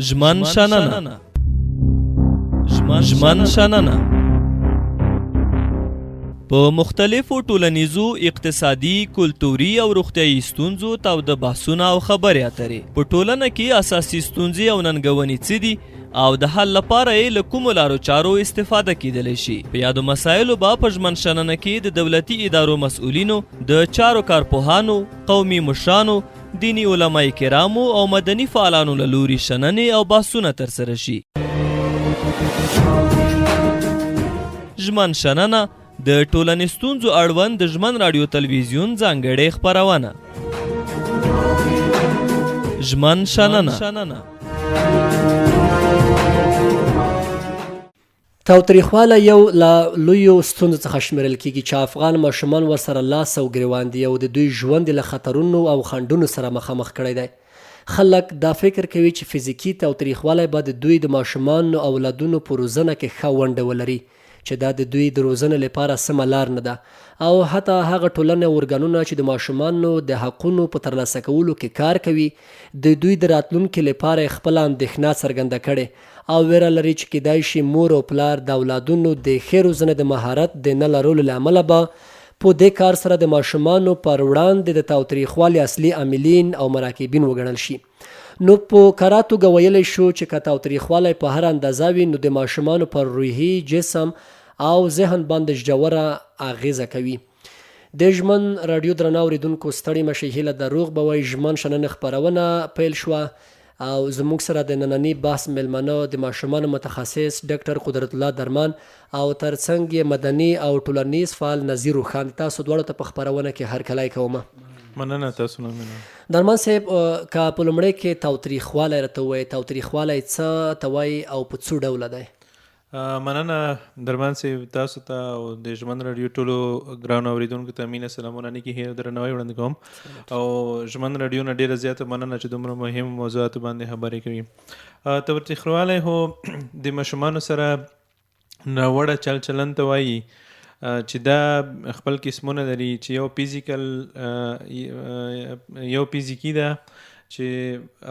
ژمن شننه، ژمن شننه په مختلفو ټولنیزو، اقتصادي، کلتوري او روغتیايي ستونزو تاوده بحثونه او خبرې اترې. په ټولنه کې اساسي ستونزې او ننګونې څه دي او د حل لپاره یې له کومو لارو چارو استفاده کیدلی شي؟ په یادو مسایلو به په ژمن شننه کې د دولتي ادارو مسؤلینو، د چارو کارپوهانو، قومي مشرانو، دیني علماء کرامو او مدني فعالانو له لوري شننې او بحثونه ترسره شي. ژمن شننه د ټولنې ستونزو اړوند د ژمن راډیو تلویزیون ځانګړې خپرونه. ژمن شننه. تاوتریخوالی یو له لویو ستونزو څخه شمېرل کېږي چې افغان ماشومان ورسره لاس او ګرېوان دي او د دوی ژوند یې له خطرونو او خنډونو سره مخامخ کړی دی. خلک دا فکر کوي چې فزیکي تاوتریخوالی به د دوی د ماشومانو او اولادونو په روزنه کې ښه ونډه ولري چې دا د دوی د روزنې لپاره سمه لار نه ده او حتی هغه ټولنې او ارګانونه چې د ماشومانو د حقونو په ترلاسه کولو کې کار کوي د دوی د راتلونکې لپاره یې خپله اندېښنه څرګنده کړې او وېره لري چې کېدای شي مور او پلار د اولادونو د ښې روزنې د مهارت د نه لرلو له امله به په دې کار سره د ماشومانو پر وړاندې د تاوتريخوالي اصلي عاملين او مراقبين وګڼل شي. نو په کره توګه ویلی شو چې که تاوتریخوالی په هره اندازه وي نو د ماشومانو پر روحي، جسم او ذهن باندې ژوره اغیزه کوي. د ژمن راډیو درنه اوریدونکو ستړي مه شئ، هیله ده روغ به وئ. ژمن شننې خپرونه پیل شوه او زموږ سره د ننني بحث میلمانه د ماشومانو متخصص ډاکټر قدرت الله درمان او تر څنګ یې مدني او ټولنیز فعال نذیر روښان دي. تاسو دواړو ته په خپرونه کې هرکلی کوم. مننه تاسو نه مننه. درمان صاحب، که په لومړی کې تاوتریخوالی راته ووایې، تاوتریخوالی څه ته وایي او په څو ډوله دی؟ مننه درمان صاحب، تاسو ته او د ژمن راډیو ټولو ګرانو اوریدونکو ته مینه، سلامونه، نیکې هیلې او درناوی وړاندې کوم. او ژمن راډیو نه ډیره زیاته مننه چې دومره مهم موضوعاتو باندې خبرې کوي. تاوتریخوالی هو د ماشومانو سره ناوړه چل چلند ته وایي چې دا خپل قسمونه لري، چې یو فزیکل، یو فزیکی ده. چې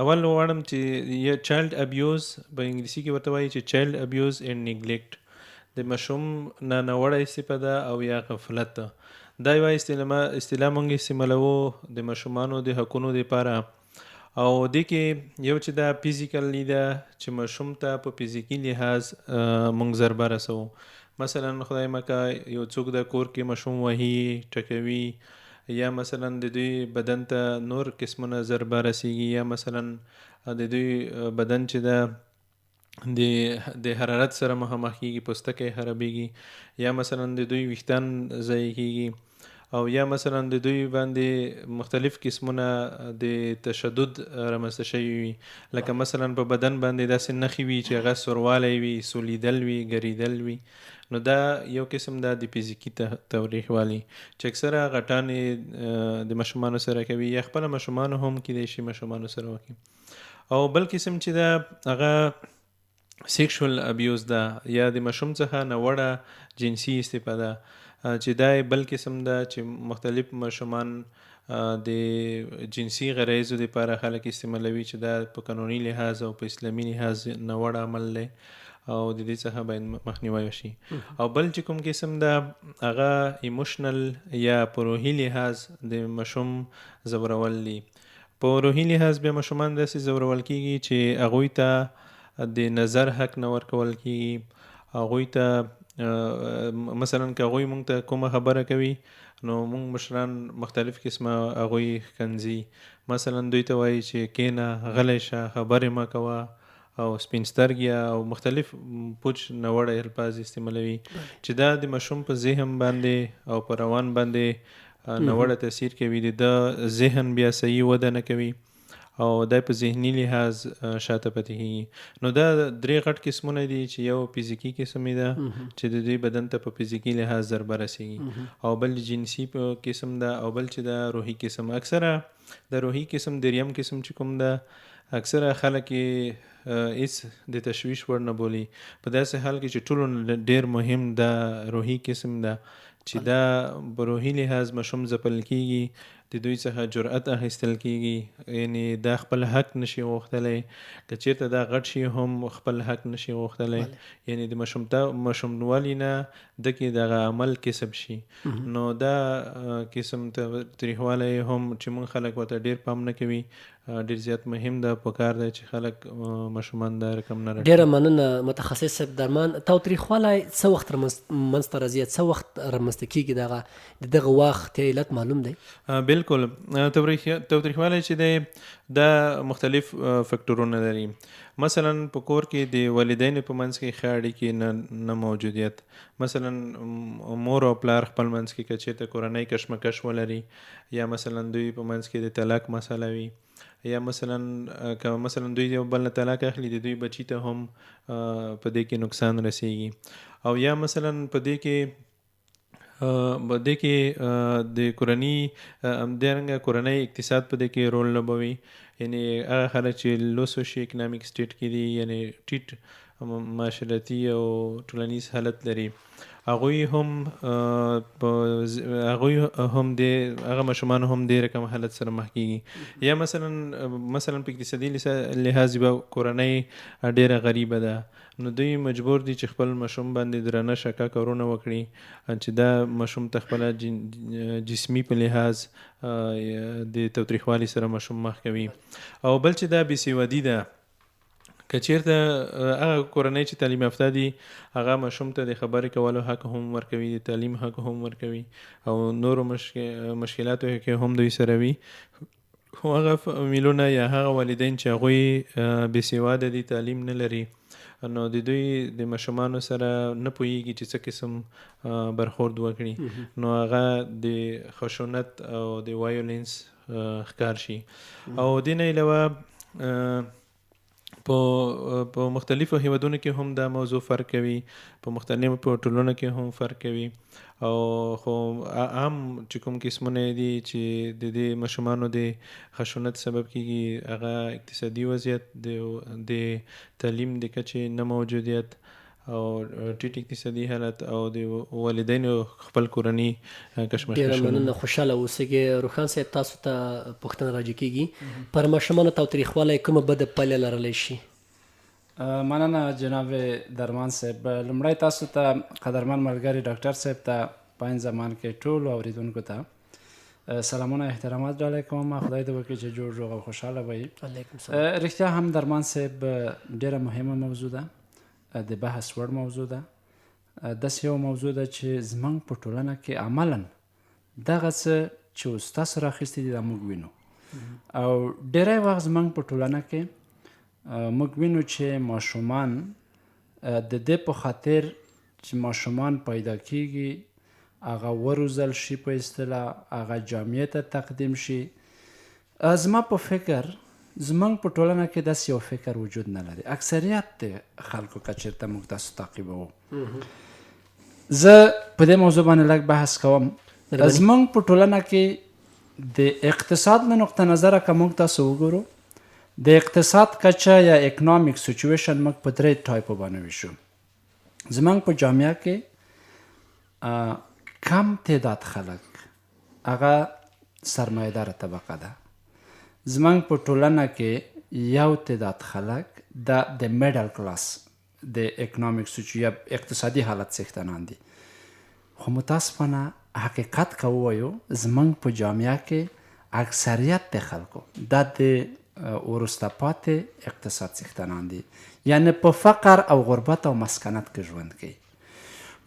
اول غواړم چې چایلډ ابیوز په انګلیسي کې ورته وایي، چې چایلډ ابیوز اینډ نیګلیکټ، د ماشوم نه ناوړه استفاده او یا غفلت. دا یوه اصطلاح مونږ استعمالوو د ماشومانو د حقونو لپاره. او دې کې یو چې دا فزیکلی ده، چې ماشوم ته په فزیکي لحاظ مونږ ضربه رسوو. مثلا خدای مکه یو څوک د کور کې ماشوم وهي، ټکوي، یا مثلا د دوی بدن ته نور قسمونه ضربه رسیږي، یا مثلا د دوی بدن چې ده د حرارت سره مخامخ کیږي، پوستکی خرابیږي، یا مثلا د دوی ویښتان ضایع کیږي، او یا مثلا د دوی باندې مختلف قسمونه د تشدد رامنځته شوي وي، لکه مثلا په بدن باندې داسې نښې وي چې هغه سوروالی وي، سولیدل وي، ګریدل وي. نو دا یو قسم ده د فزیکي تاوتریخوالي چې اکثره غټان یې د ماشومانو سره کوي، یا خپله ماشومانو هم کیدای شي ماشومانو سره وکړي. او بل قسم چې ده هغه سیکشوال ابیوز ده، یا د ماشوم څخه ناوړه جنسي استفاده، چې دا یې بل قسم ده چې مختلف ماشومان د جنسي غرایزو لپاره خلک استعمالوي، چې دا په قانوني لحاظ او په اسلامي لحاظ ناوړه عمل دی او د دې څخه باید مخنیوی وشي. او بل چې کوم قسم ده هغه ایموشنل یا په روحي لحاظ د ماشوم ځورول دي. په روحي لحاظ بیا ماشومان داسې ځورول کیږي چې هغوی ته د نظر حق نه ورکول کیږي. هغوی ته مثلا که هغوی مونږ ته کومه خبره کوي نو مونږ مشران مختلف قسمه هغوی ښکنځي. مثلا دوی ته وایي چې کینه، غلی شه، خبرې مه کوه او سپین سترګیا او مختلف پوچ ناوړه الفاظ استعمالوي، چې دا د ماشوم په ذهن باندې او په روان باندې ناوړه تاثیر کوي. د ده ذهن بیا صحیح وده نه کوي او دا په ذهني لحاظ شاته پاتې کیږي. نو دا درې غټ قسمونه دي، چې یو فزیکي قسم ده چې د دوی بدن ته په فزیکي لحاظ ضربه رسیږي، او بل جنسي قسم ده، او بل چې دا روحي قسم. اکثره د روحي قسم دریم قسم چې کوم ده اکثره خلک یې هیڅ د تشویش وړ نه بولي، په داسې حال کې چې ټولو نه ډېر مهم دا روحي قسم ده، چې دا په روحي لحاظ ماشوم ځپل کیږي. د دوی څخه جرأت اخیستل کیږي، یعنی دا خپل حق نشي غوښتلی، که چیرته دا غټ شي هم خپل حق نشي غوښتلی، یعنی د ماشوموالي نه ده کې دغه عمل کسب شي. نو دا قسم تریخوالی هم چې موږ خلک ورته ډیر پام نه کوي، ډیر زیات مهم ده، په کار ده چې خلک ماشومان دا رقم نه راټولوي. ډیره مننه متخصص صاحب درمان. تاوتریخوالی څه وخت منځته راځي، څه وخت رامنځته کیږي؟ دغه د دغه وخت یا علت معلوم دی؟ بالکل، تاوتریخوالی چې دی دا مختلف فکتورونه لري. مثلا په کور کې د والدینو په منځ کې ښه اړیکې نه موجودیت، مثلا مور او پلار خپل منځ کې که چېرته کورنۍ کشمکش ولري، یا مثلا دوی په منځ کې د طلاق مسله وي، یا مثلا که مثلا دوی یو بل نه طلاق اخلي د دوی بچی ته هم په دې کې نقصان رسیږي، او یا مثلا په دې کې د کورنۍ همدارنګه کورنۍ اقتصاد په دې کې رول لوبوي. یعنی هغه خلک چې لو سوشي اکنامیک سټیټ کې دي، یعنی ټیټ معاشرتي او ټولنیز حالت لري، هغوی هم هغوی هم د هغه ماشومان هم دې رقم حالت سره مخ کیږي. یا مثلا مثلا په اقتصادي لحاظ به کورنۍ ډیره غریبه ده، نو دوی مجبور دي چې خپل ماشوم باندې درنه شکه کارونه وکړي چې دا ماشوم ته خپله جسمي په لحاظ د تاوتریخوالي سره ماشوم مخ کوي. او بل چې دا بې سوادي ده، که چیرته هغه کورنۍ چې تعلیم یافته دي هغه ماشوم ته د خبرې کولو حق هم ورکوي، د تعلیم حق هم ورکوي، او نورو مشکلاتو کې هم دوی سره وي. خو هغه فامیلونه یا هغه والدین چې هغوی بې سواده دي، تعلیم نه لري، نو د دوی د ماشومانو سره نه پوهیږي چې څه قسم برخورد وکړي، نو هغه د خشونت او د وایولنس ښکار شي. او دې نه علاوه په مختلفو هیوادونو کې هم دا موضوع فرق کوي، په مختلفو ټولنو کې هم فرق کوي. او خو عام چې کوم قسمونه دي چې د دې ماشومانو د خشونت سبب کیږي، هغه اقتصادي وضعیت، د تعلیم د کچې نه موجودیت، او ټیټ اقتصادي حالت، او د والدینو خپل کورني کشمکشونه. ډېره مننه، خوشحاله اوسئ. روښان صاحب، تاسو ته پوښتنه راجع کیږي، پر ماشومانو تاوتریخوالی کومه بده پایله لرلی شي؟ مننه جناب درمان صاحب. لومړی تاسو ته قدرمن ملګری ډاکټر صاحب ته، په عین زمان کې ټولو اوریدونکو ته سلامونه احترامات ډالۍ کوم. خدای دې وکړي چې جوړ روغ او خوشحاله وئ. علیکم سلام. رښتیا هم درمان صاحب ډېره مهمه موضوع ده، د بحث وړ موضوع ده، داسې یو موضوع ده چې زموږ په ټولنه کې عملاً دغه څه چې اوس تاسو راخیستي دي دا موږ وینو. او ډېری وخت زموږ په ټولنه کې موږ وینو چې ماشومان د دې په خاطر چې ماشومان پیدا کیږي هغه وروزل شي، په اصطلاح هغه جامعې ته تقدیم شي. زما په فکر زموږ په ټولنه کې داسې یو فکر وجود نه لري. اکثریت د خلکو که چېرته موږ تاسو تعقیبوو، زه په دې موضوع باندې لږ بحث کوم. زموږ په ټولنه کې د اقتصاد له نقطه نظره که موږ تاسو وګورو، د اقتصاد کچه یا اکنامیک سچویشن موږ په درې ټایپو باندې ویشو. زموږ په جامعه کې کم تعداد خلک هغه سرمایهداره طبقه ده. زموږ په ټولنه کې یو تعداد خلک د میډل کلاس د اکنامیک سچو یا اقتصادي حالت څښتنان دي. خو متاسفانه حقیقت که ووایو، زموږ په جامعه کې اکثریت د خلکو دا د وروسته پاتې اقتصاد څښتنان دي، یعنی په فقر او غربت او مسکنت کې ژوند کوي.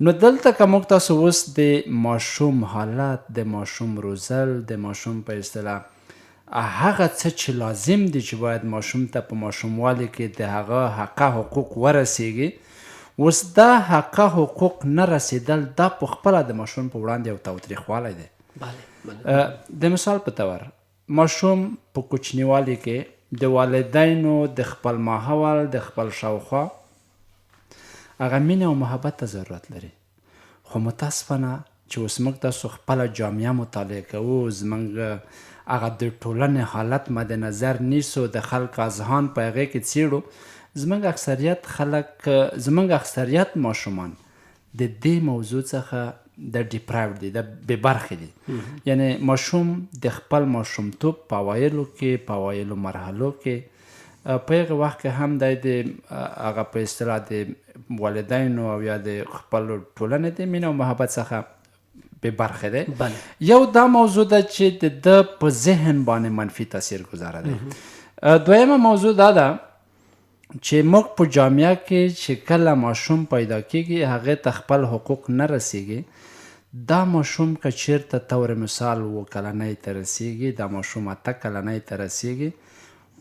نو دلته که موږ تاسو اوس د ماشوم حالت، د ماشوم روزل، د ماشوم په اصطلاح هغه څه چې لازم دي چې باید ماشوم ته په ماشوموالي کې د هغه حقه حقوق ورسیږي، اوس دا حقه حقوق نه رسیدل دا په خپله د ماشوم په وړاندې یو تاوتریخوالی دی. د مثال په طور ماشوم په کوچنیوالي کې د والدینو د خپل ماحول، د خپل شاوخوا هغه مینه او محبت ته ضرورت لري. خو متاسفانه چې اوس موږ تاسو خپله جامعه مطالعه کوو، زموږ هغه د ټولنې حالت مد نظر نیسو، د خلکو اذهان په هغې کې څېړو، زموږ اکثریت خلک، زموږ اکثریت ماشومان د دې موضوع څخه د ډیپرایوډ دي، د بې برخې دي. یعنی ماشوم د خپل ماشومتوب په اوایلو کې، په اوایلو مرحلو کې، په هغه وخت کې هم دی د هغه په اصطلاح د والدینو او یا د خپل ټولنې د مینې او محبت څخه بې برخې دی. یو دا موضوع ده چې د ده په ذهن باندې منفي تاثیر ګذاره دی. دویمه موضوع دا ده چې موږ په جامعه کې چې کله ماشوم پیدا کیږي هغه ته خپل حقوق نه رسیږي. دا ماشوم که چیرته طور مثال 7 کلنۍ ته رسیږي، دا ماشوم 8 کلنۍ ته رسیږي،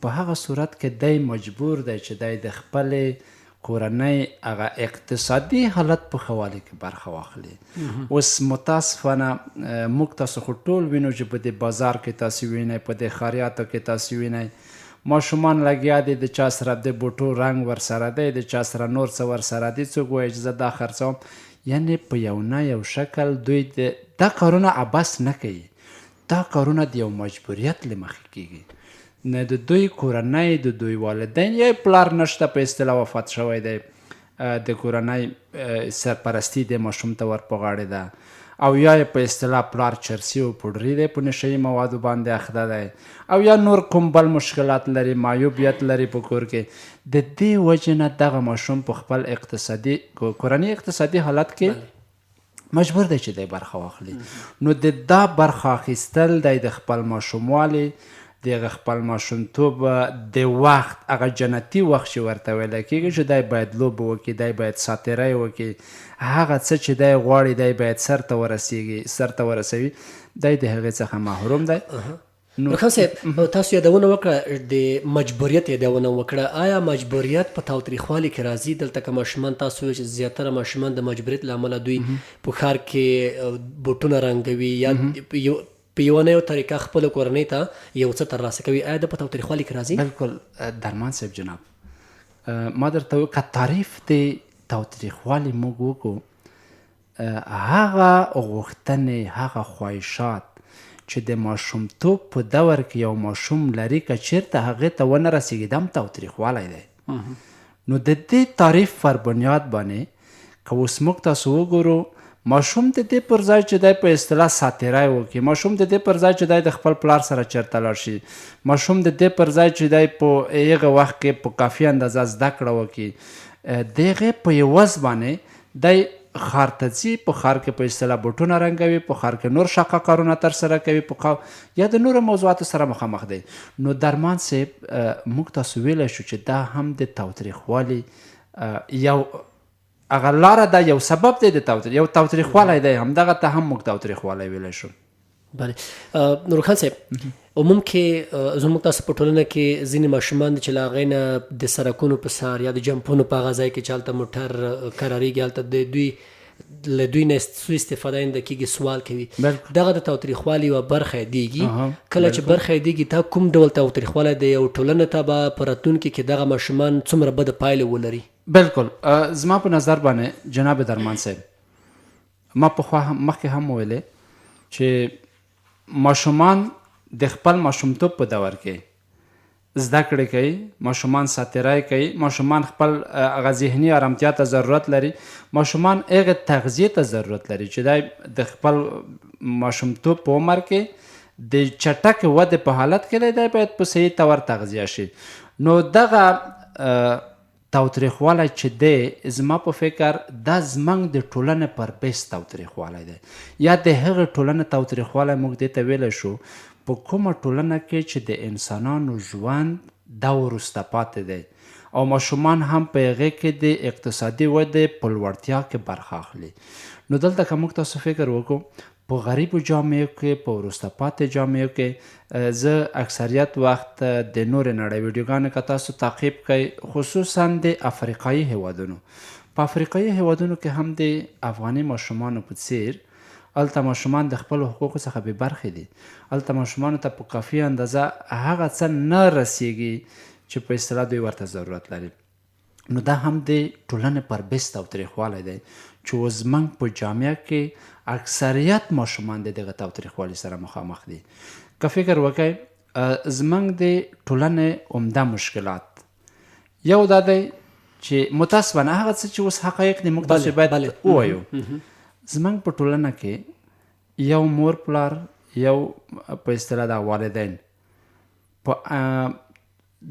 په هغه صورت کې دی مجبور دی چې دی د خپلې کورنۍ هغه اقتصادي حالت په ښه والي کې برخه واخلي. اوس متاسفانه موږ تاسو خو ټول وینو چې په دې بازار کې تاسو وینئ، په دې ښاریاتو کې تاسو وینئ، ماشومان لګیا دي د چا سره د بوټو رنګ ورسره دی، د چا سره نور څه ورسره دي، څوک وایي چې زه دا خرڅوم. یعنی په یو نه یو شکل دوی دا کارونه عبث نه کوي، دا کارونه د یو مجبوریت له مخې کیږي. نه د دوی کورنۍ، د دوی والدین، یا پلار نشته په اصطلاح وفات شوی دی، د کورنۍ سرپرستی د ماشوم ته ور په غاړې ده، او یا یې په اصطلاح پلار چرسي او پوډري دی، په نشه یي موادو باندې اخته دی، او یا نور کوم بل مشکلات لري، معیوبیت لري په کور کې. د دې وجې نه دغه ماشوم په خپل اقتصادي کورني اقتصادي حالت کې مجبور دی چې دی برخه واخلي. نو د دا برخه اخیستل دی د خپل ماشوموالي، د هغه خپل ماشومتوب د وخت هغه جنتي وخت چې ورته ویل کېږي چې دی باید لوبه وکړي، دی باید ساتیری وکړي، هغه څه چې دی غواړي دی باید سرته ورسیږي، سرته ورسوي، دی د هغې څخه محروم دی. روښان صاحب، تاسو یادونه وکړه، د مجبوریت یادونه وکړه، آیا مجبوریت په تاوتریخوالي کې راځي؟ دلته که ماشومان، تاسو ویل چې زیاتره ماشومان د مجبوریت له امله دوی په ښار کې بوټونه رنګوي یا په یوه نه یو طریقه خپله کورنۍ ته یو څه ترلاسه کوي، آیا دا په تاوتریخوالي کې راځي؟ بالکل درمان صاحب جناب، ما درته که تعریف د تاوتریخوالي موږ وکړو، هغه غوښتنې، هغه خواهشات چې د ماشومتوب په دور کې یو ماشوم لري، که چیرته هغې ته ونه رسیږي، دا هم تاوتریخوالی دی. نو د دې تعریف پر بنیاد باندې که اوس موږ تاسو وګورو، ماشوم د دې پر ځای چې دی په اصطلاح ساتیری وکړي، ماشوم د دې پر ځای چې دی د خپل پلار سره چېرته لاړ شي، ماشوم د دې پر ځای چې دی په هغه وخت کې په کافي اندازه زده کړه وکړي، د هغې په عوض باندې دی ښار ته ځي، په ښار کې په اصطلاح بوټونه رنګوي، په ښار کې نور شاقه کارونه ترسره کوي، په یا د نورو موضوعاتو سره مخامخ دی. نو درمان صاحب، موږ تاسو ویلی شو چې دا هم د تاوتریخوالي یو هغه لاره ده، یو سبب دی د یو تاوتریخوالی دی، همدغه ته هم موږ تاوتریخوالی ویلی شو. بله نورخان صاحب، عموم کې زموږ تاسو په ټولنه کې ځینې ماشومان دي چې له هغې نه د سرکونو په سر یا د جمپونو په هغه ځای کې چې هلته موټر کرارېږي، هلته د دوی له دوی نه سوء استفاده نه کېږي، سوال کوي. دغه د تاوتریخوالي یوه برخه یادېږي. کله چې برخه یادېږي، دا کوم ډول تاوتریخوالی دی او ټولنه ته به په راتلونکي کې دغه ماشومان څومره بده پایله ولري؟ بالکل، زما په نظر باندې جناب درمان صاحب، ما پخوا هم مخکې هم ویلې چې ماشومان د خپل ماشومتوب په دور کې زده کړې کوي، ماشومان ساتیری کوي، ماشومان خپل هغه ذهني آرامتیا ته ضرورت لري، ماشومان هغه تغذیې ته ضرورت لري چې دی د خپل ماشومتوب په عمر کې د چټکې ودې په حالت کې دی، دی باید په صحیح طور تغذیه شي. نو دغه تاوتریخوالی چې دی، زما په فکر دا زموږ د ټولنې پر بیس تاوتریخوالی دی، یا د هغې ټولنې تاوتریخوالی موږ دې ته ویلی شو په کومه ټولنه کې چې د انسانانو ژوند دا وروسته پاتې دی او ماشومان هم په هغې کې د اقتصادي ودې په لوړتیا کې برخه اخلي. نو دلته که موږ تاسو فکر وکړو، په غریبو جامعو کې، په وروسته پاتې جامعو کې، زه اکثریت وخت د نورې نړۍ ویډیوګانې که تاسو تعقیب کړئ، خصوصا د افریقایي هیوادونو، په افریقایي هیوادونو کې هم د افغاني ماشومانو په څیر هلته ماشومان د خپلو حقوقو څخه بې برخې دي. هلته ماشومانو ته په کافي اندازه هغه څه نه رسیږي چې په اصطلاح دوی ورته ضرورت لري. نو دا هم د ټولنې پر بیس تاوتریخوالی دی چې اوس زموږ په جامعه کې اکثریت ماشومان د دغه تاوتریخوالي سره مخامخ دي. که فکر وکړئ، زموږ د ټولنې عمده مشکلات یو دا دی چې متاسفانه هغه څه چې اوس حقایق دي موږ تاسو باید ووایو، زمونږ په ټولنه کې یو مور پلار، یو په اصطلاح دا والدین په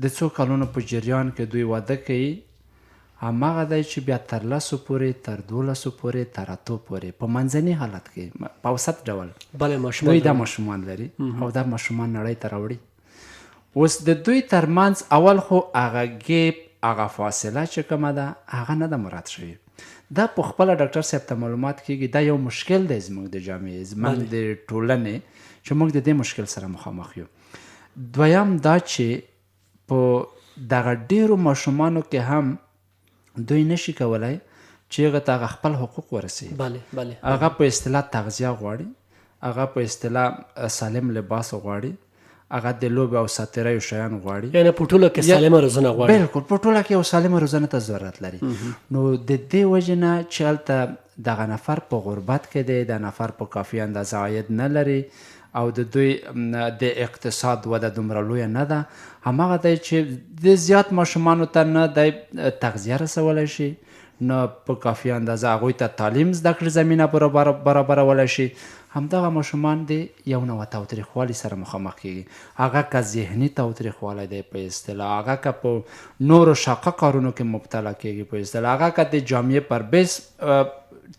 د څو کلونو په جریان کې دوی واده کوي، هماغه دی چې بیا تر لسو پورې، تر دولسو پورې، تر اتو پورې په منځني حالت کې په اوسط ډول بله ماشومان دوی دا ماشومان لري او دا ماشومان نړۍ ته راوړي. اوس د دوی ترمنځ اول خو هغه ګیپ، هغه فاصله چې کومه ده هغه نه ده مراعات شوې. دا په خپله ډاکټر صاحب ته معلومات کیږي، دا یو مشکل دی زموږ د جامعې، زموږ د ټولنې، چې موږ د دې مشکل سره مخامخ یو. دویم دا چې په دغه ډیرو ماشومانو کې هم دوی نشي کولای چې هغه ته هغه خپل حقوق ورسوي. بله بله هغه په اصطلاح تغذیه غواړي، هغه په اصطلاح سالم لباس غواړي، هغه د لوبې او ساتیریو شیان غواړي، یعنی په ټوله کې سالمه روزنه غواړي. بالکل په ټوله کې یو سالمه روزنه ته ضرورت لري. نو د دې وجې نه چې هلته دغه نفر په غربت کې دی، دا نفر په کافي اندازه عاید نه لري او د دوی د اقتصاد وده دومره لویه نه ده، هماغه دی چې د زیات ماشومانو ته نه دی تغذیه رسولی شي، نه په کافي اندازه هغوی ته تعلیم زده کړې زمینه برابرولی شي. همدغه ماشومان د یو نوع تاوتریخوالي سره مخامخ کیږي، هغه که ذهني تاوتریخوالی دی په اصطلاح، هغه که په نورو شاقه کارونو کې مبتلا کیږي په اصطلاح، هغه که د جامعې پر بیس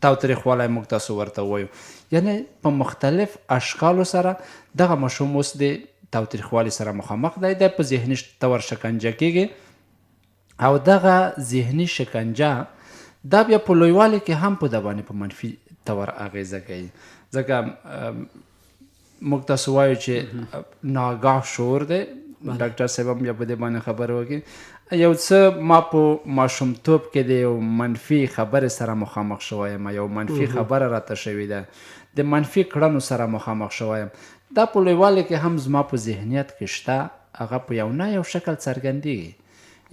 تاوتریخوالی موږ تاسو ورته وایو، یعنی په مختلف اشکالو سره دغه ماشوم اوس د تاوتریخوالي سره مخامخ دی، دی په ذهني طور شکنجه کیږي او دغه ذهني شکنجه دا بیا په لویوالي کې هم په ده باندې په منفي طور اغیزه کوي. ځکه موږ تاسو وایو چې ناګاه شعور دی، ډاکټر صاحب هم بیا په دې باندې خبرې وکړي. یو څه ما په ماشومتوب کې د یو منفي خبرې سره مخامخ شوی یم، یو منفي خبره راته شوې ده، د منفي کړنو سره مخامخ شوی یم، دا په لویوالي کې هم زما په ذهنیت کې شته، هغه په یو نه یو شکل څرګندېږي.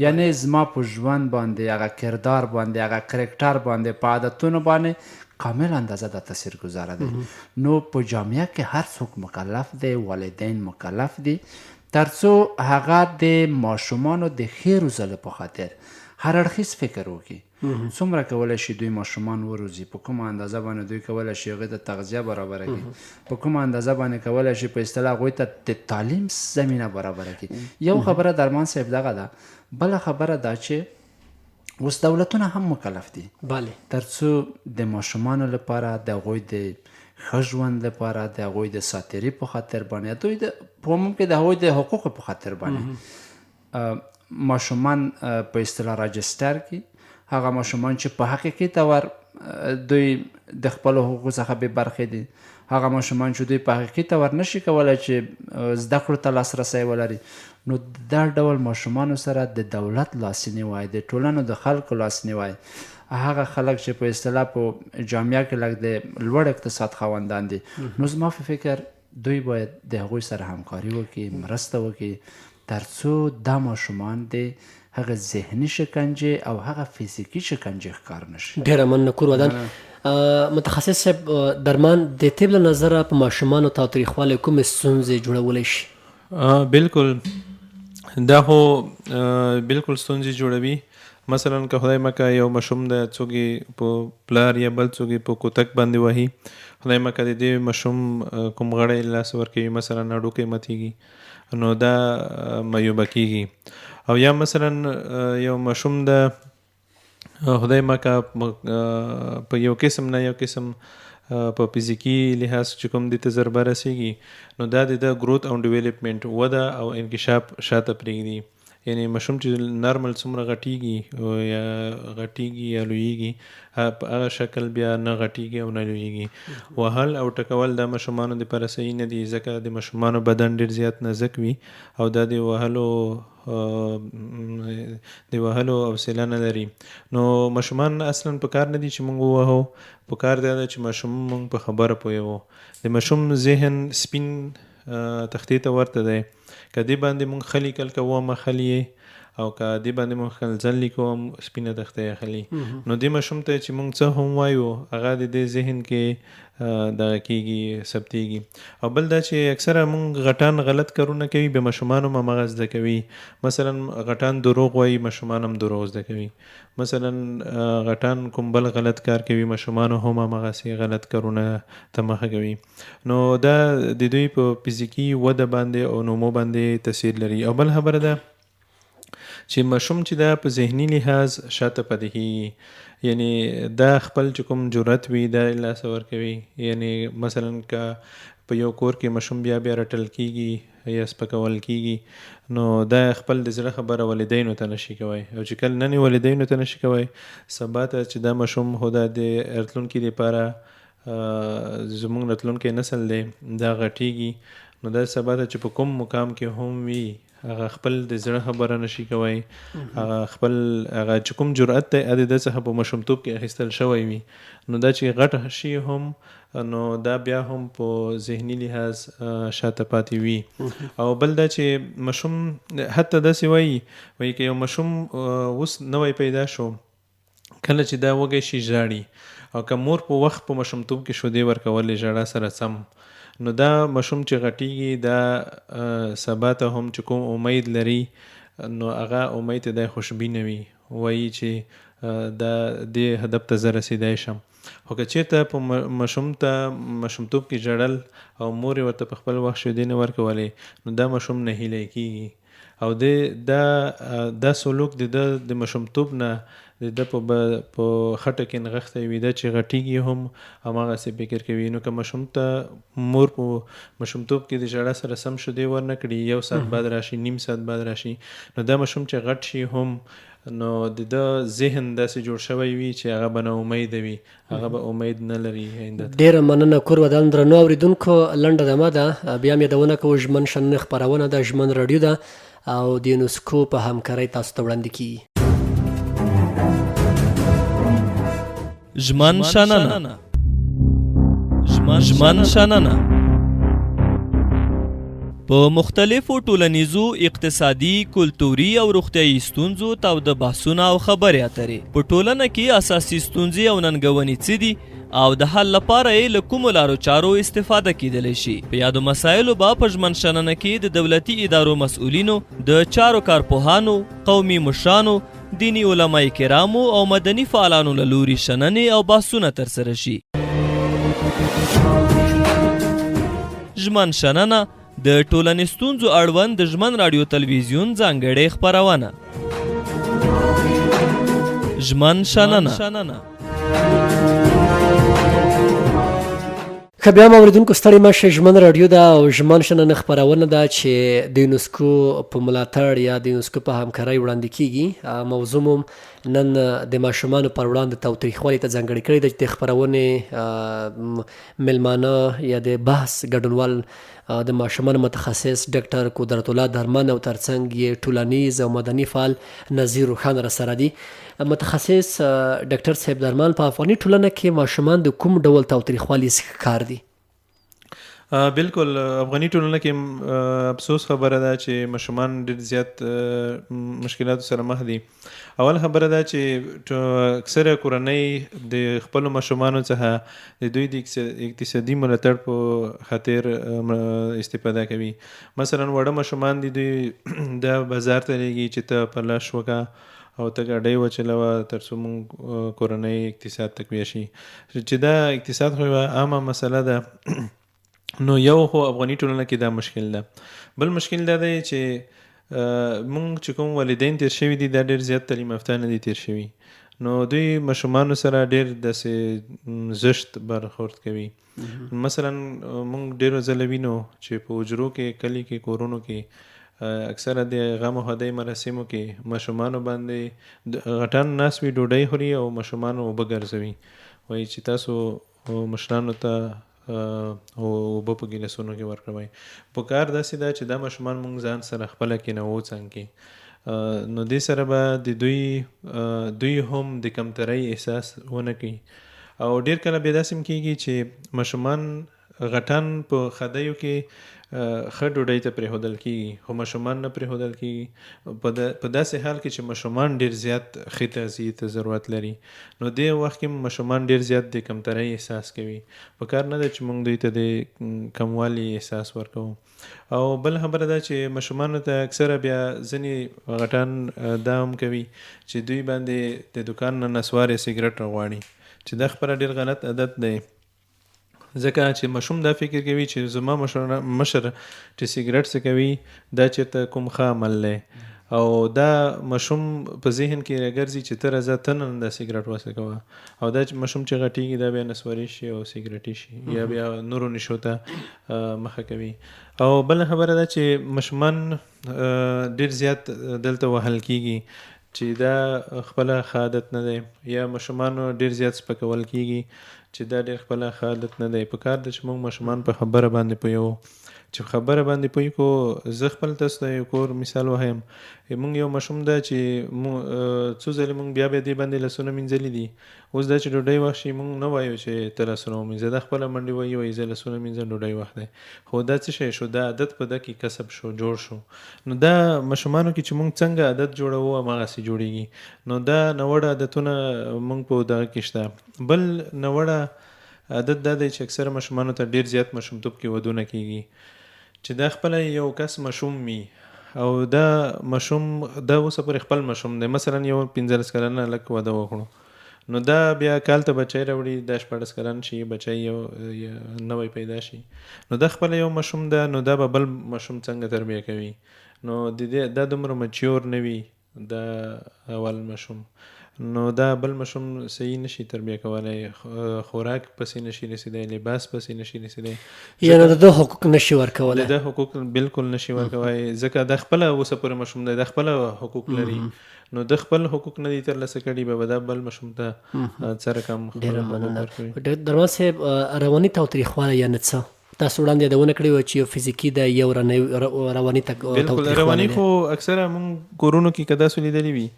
یعنی زما په ژوند باندې، هغه کردار باندې، هغه کرکټر باندې، په عادتونو باندې کامل اندازه دا تاثیر گذاره دی. نو په جامعه کې هر څوک مکلف دی، والدین مکلف دي ترڅو هغه د ماشومانو د ښې روزلو په خاطر هر اړخیز فکر وکړي. څومره کولی شي دوی ماشومان وروزي، په کومه اندازه باندې دوی کولی شي هغوی ته تغذیه برابره کړي، په کومه اندازه باندې کولی شي په اصطلاح هغوی ته د تعلیم زمینه برابره کړي. یو خبره درمان صاحب دغه ده. بله خبره دا چې اوس دولتونه هم مکلف دي بله ترڅو د ماشومانو لپاره، د هغوی د ښه ژوند لپاره، د هغوی د ساتیري په خاطر باندې، دوی د په عموم کې د هغوی د حقوقو په خاطر باندې ماشومان په اصطلاح راجستر کړي. هغه ماشومان چې په حقیقي طور دوی د خپلو حقوقو څخه بې برخې دي، هغه ماشومان چې دوی په حقیقي طور نشي کولی چې زده کړو ته لاسرسی ولري، نو دا ډول ماشومانو سره د دولت لاسنیوی، د ټولنو د خلکو لاسنیوی، هغه خلک چې په اصطلاح په جامعه کې لږ د لوړ اقتصاد خاوندان دي، نو زما په فکر دوی باید د هغوی سره همکاري وکړي، مرسته وکړي، ترڅو دا ماشومان د هغه ذهني شکنجې او هغه فزیکي شکنجې ښکار نه شي. ډېره مننه کور ودان. متخصص صاحب درمان، د طب له نظره په ماشومانو تاوتریخوالی کومې ستونزې جوړولی شي؟ بالکل، دا خو بالکل ستونزې جوړوي. مثلا که خدای مکه یو ماشوم ده، څوک یې په پلار یا بل څوک یې په کوتک باندې وهي، خدای مکه د دې ماشوم کوم غړی له لاسه ورکوي، مثلا هډوکی ماتېږي، نو دا معیوبه کېږي. او یا مثلا یو ماشوم ده، خدای مکه په یو قسم نه یو قسم په فزیکي لحاظ چې کوم دې ته ضربه رسېږي، نو دا د ده ګروت او ډیولپمنټ، وده او انکشاف شاته پرېږدي. یعنی ماشوم چې نارمل څومره غټېږي او یا غټېږي یا لویېږي، په هغه شکل بیا نه غټېږي او نه لویېږي. وهل او ټکول د ماشومانو دپاره صحیح نه دي، ځکه د ماشومانو بدن ډېر زیات نازک وي او دا د وهلو حوصله نه لري. نو ماشومان اصلا په کار نه دي چې موږ ووهو، په کار دا ده چې ماشوم موږ په خبره پوهوو. د ماشوم ذهن سپین تختې ته ورته دی، که دې باندې موږ ښه لیکل کوو مه ښه لیې او که دې باندې مونږ ښکنځل لیکو هم سپینه تخته یې اخلي. نو دې ماشوم ته چې مونږ څه هم وایو هغه د دې ذهن کې دغه کیږي، ثبتیږي. او بل دا چې اکثره مونږ غټان غلط کارونه کوي، بیا ماشومان هم هماغه زده کوي. مثلا غټان دروغ وایي، ماشومان هم دروغ زده کوي. مثلا غټان کوم بل غلط کار کوي، ماشومان هم هماغسې غلط کارونه ته مخه کوي. نو دا د دوی په فزیکي وده باندې او نمو باندې تاثیر لري. او بل خبره ده چې ماشوم چې دا په ذهني لحاظ شاته پاتې کېږي، یعنی دا خپل چې کوم جرأت وي دا یې لاسه ورکوي. یعنی مثلا که په یو کور کې ماشوم بیا بیا رټل کېږي یا سپکول کېږي، نو دا خپل د زړه خبره والدینو ته نشي کوی، او چې کله نن یې والدینو ته نشي کوی، سبا ته چې دا ماشوم خو دا د راتلونکي لپاره زموږ راتلونکی نسل دی، دا غټېږي، نو دا سبا ته چې په کوم مقام کې هم وي هغه خپل د زړه خبره نشي کوی، هغه خپل هغه چې کوم جرأت دی د ده څخه په ماشومتوب کې اخیستل شوی وي، نو دا چې غټ شي هم نو دا بیا هم په ذهني لحاظ شاته پاتې وي. او بل دا چې ماشوم حتی داسې وایي، وایي که یو ماشوم اوس نوی پیدا شو، کله چې دا وږی شي ژاړي، او که مور په وخت په ماشومتوب کې شودې ورکولې ژړا سره سم، نو دا ماشوم چې غټیږي دا سبا ته هم چې کوم امید لري نو هغه امید ته دی خوشبینه وي، وایي چې دا دې هدف ته زه رسیدای شم. خو که چېرته په ماشوم ته ماشومتوب کې ژړل او مور یې ورته په خپل وخت شیدې نه ورکولې، نو دا ماشوم نهیلی کیږي، او د دا دا سلوک د ده د ماشومتوب نه د ده په په خټه کې نغښتی وي، دا چې غټیږي هم هماغسې فکر کوي. نو که ماشوم ته مور په ماشومتوب کې د ژړا سره سم شیدې ورنه کړي، یو ساعت بعد راشي، نیم ساعت بعد راشي، نو دا ماشوم چې غټ شي هم نو د ده ذهن داسې جوړ شوی وي چې هغه به ناامیده وي، هغه به امید نه لري آینده ته. ډېره مننه کور ودان درنو اورېدونکو. لنډه دمه ده، بیا هم یادونه کوو، ژمن شننې خپرونه ده، ژمن راډیو ده او د یونسکو په همکارۍ تاسو ته وړاندې کیږي. ژمن شننه، ژمن شننه په مختلفو ټولنیزو، اقتصادي، کلتوري او روغتیایي ستونزو تاوده بحثونه او خبرې اترې. په ټولنه کې اساسي ستونزې او ننګونې څه دي او د حل لپاره یې له کومو لارو چارو استفاده کیدلی شي؟ په یادو مسایلو به په ژمن شننه کې د دولتي ادارو مسؤلینو، د چارو کارپوهانو، قومي مشرانو، دیني علماء کرامو او مدني فعالانو له لوري شننې او بحثونه ترسره شي. ژمن شننه د ټولنې ستونزو اړوند د ژمن راډیو تلویزیون ځانګړې خپرونه. ژمن شننه. ښه بیا هم اورېدونکو ستړي مه شئ، ژمن راډیو ده او ژمن شننه خپرونه ده چې د یونسکو په ملاتړ یا د یونسکو په همکارۍ وړاندې کیږي. موضوع مو نن د ماشومانو پر وړاندې تاوتریخوالي ته ځانګړې کړې ده چې د خپرونې مېلمانه یا د بحث ګډونوال د ماشومانو متخصص ډاکټر قدرت الله درمن او ترڅنګ یې ټولنیز او مدني فعال نذیر روښان راسره دي. متخصص ډاکټر صاحب درمل، په افغاني ټولنه کې ماشومان د کوم ډول تاوتریخوالي ښکار دي؟ بالکل، افغاني ټولنه کې افسوس خبره ده چې ماشومان ډېر زیات مشکلاتو سره مخ دي. اول خبره ده چې اکثره کورنۍ د خپلو ماشومانو څخه د دوی د اقتصادي ملاتړ په خاطر استفاده کوي. مثلا وړه ماشومان دي، دوی دا بازار ته لېږي چې ته پلاش وکړه او ته ګاډۍ وچلوه تر څو موږ کورنۍ اقتصاد تقویه شي، چې دا اقتصاد خو یوه عامه مسله ده. نو یو خو افغاني ټولنه کې دا مشکل ده. بل مشکل دا دی چې موږ چې کوم والدین تیر شوي دي دا ډېر زیات تعلیم یافته نه دي تیر شوي، نو دوی ماشومانو سره ډېر داسې زشت برخورد کوي. مثلا موږ ډېرو ځله وینو چې په حجرو کې، کلي کې، کورونو کې اکثره د غم او ښادۍ مراسمو کې ماشومانو باندې غټان ناست وي، ډوډۍ خوري او ماشومانو اوبه ګرځوي، وایي چې تاسو مشرانو ته اوبه په ګیلاسونو کې ورکوئ. په کار داسې ده چې دا ماشومان موږ ځان سره خپله کېنوو څنګ کې، نو دې سره به د دوی هم د کمترۍ احساس ونه کړي. او ډېر کله بیا داسې هم کېږي چې ماشومان غټان په ښادیو کې ښه ډوډۍ ته پرېښودل کېږي، خو ماشومان نه پرېښودل کېږي. په داسې حال کې چې ماشومان ډېر زیات ښې تغذیې ته ضرورت لري، نو دې وخت کې ماشومان ډېر زیات د کمترۍ احساس کوي. په کار نه ده چې موږ دوی ته د کموالي احساس ورکوو. او بل خبره دا چې ماشومانو ته اکثره بیا ځینې غټان دا هم کوي چې دوی باندې د دوکان نه نسوار یا سګرټ راغواړي، چې دا خپله ډېر غلط عادت دی. ځکه چې ماشوم دا فکر کوي چې زما مشر چې سګرټ څکوي دا چېرته کوم ښه عمل دی، او دا ماشوم په ذهن کې راګرځي چې ته راځه ته نن دا سګرټ وڅکوه، او دا چې ماشوم چې غټېږي دا بیا نسواري شي او سګرټي شي یا بیا نورو نشو ته مخه کوي. او بله خبره ده چې ماشومان ډېر زیات دلته وهل کېږي چې دا خپله ښه عادت نه دی، یا ماشومانو ډېر زیات سپکول کېږي چې دا ډېر خپله ښه عادت نه دی. په کار ده چې موږ ماشومان په خبره باندې پوهوو، چې خبره باندې پوه کړو. زه خپل تاسو ته یو کور مثال ووایم. موږ یو ماشوم ده چې څو ځلې موږ بیا بیا دې باندې لاسونه مینځلي دي. اوس دا چې ډوډۍ وخت شي موږ نه وایو چې ته لاسونه ومینځه، دا خپله منډې وایي، وایي زه لاسونه مینځم ډوډۍ وخت دی. خو دا څه شی شو، دا عادت په ده کې کسب شو، جوړ شو. نو دا ماشومانو کې چې موږ څنګه عادت جوړوو هماغسې جوړېږي. نو دا ناوړه عادتونه موږ په دغه کې شته. بل ناوړه عادت دا دی چې اکثره ماشومانو ته ډېر زیات ماشومتوب کې ودونه کېږي، چې دا خپله یو کس ماشوم وي او دا ماشوم دا اوسه پورې خپل ماشوم دی. مثلا یو 15 کلن هلک واده وکړو، نو دا بیا کال ته بچی راوړي، دا 16 کلن شي، بچی یو نوی پیدا شي، نو دا خپله یو ماشوم ده، نو دا به بل ماشوم څنګه تربیه کوي؟ نو د دې دا دومره مچیور نه وي دا اول ماشوم، نو دا بل ماشوم صحیح نشي تربیه کولی، خوراک پسې نشي رسېدی، لباس پسې نشي رسېدی، یعنې د ده حقوق نشي ورکولی، د ده حقوق بالکل نشي ورکولی، ځکه دا خپله اوسه پورې ماشوم دی، دا خپله حقوق لري، نو د خپل حقوق نه دي ترلاسه کړي، به به دا بل ماشوم ته څه رقم خپل ډېره حقوق مننه. ورکوي. درمان صاحب، رواني تاوتریخوالی یعنې څه؟ تاسو وړاندې یادونه کړې وه چې یو فزیکي دی، یو رواني بالکل تاوتریخوالی رواني دی. خو اکثره موږ کورونو کې که تاسو لیدلي وي،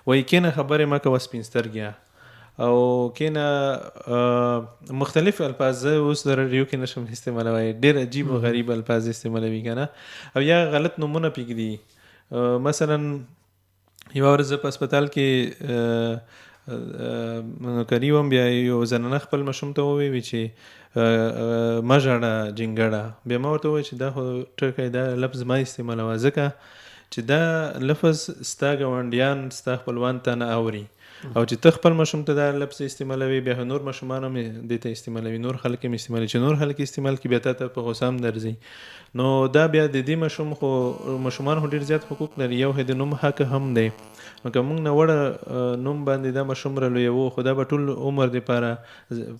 وایي کښېنه خبرې مه کوه سپین سترګیه، او کښېنه مختلف الفاظ زه اوس د راډیو کې نشم استعمالوی، ډېر عجیب او غریب الفاظ استعمالوي که نه، او یا غلط نومونه پرېږدي. مثلا یوه ورځ زه په هسپتال کې نوکري وم، بیا یو زنانه خپل ماشوم ته وویل چې مه ژاړه جینګړه. بیا ما ورته وویل چې دا خو ټکی دا لفظ ما استعمالوه، ځکه چې دا لفظ ستا ګاونډیان ستا خپلوان ته نه اوري، او چې ته خپل ماشوم ته دا لفظ استعمالوي، بیا نور ماشومان هم دې ته استعمالوي، نور خلک هم استعمالوي، چې نور خلک استعمال کړي بیا تا ته په غوسه هم درځي. نو دا بیا د دې ماشوم خو ماشومان خو ډېر زیات حقوق لري، یو د نوم حق هم دی. نو که موږ ناوړه نوم باندې دا ماشوم رالویوو، خو دا به ټول عمر دپاره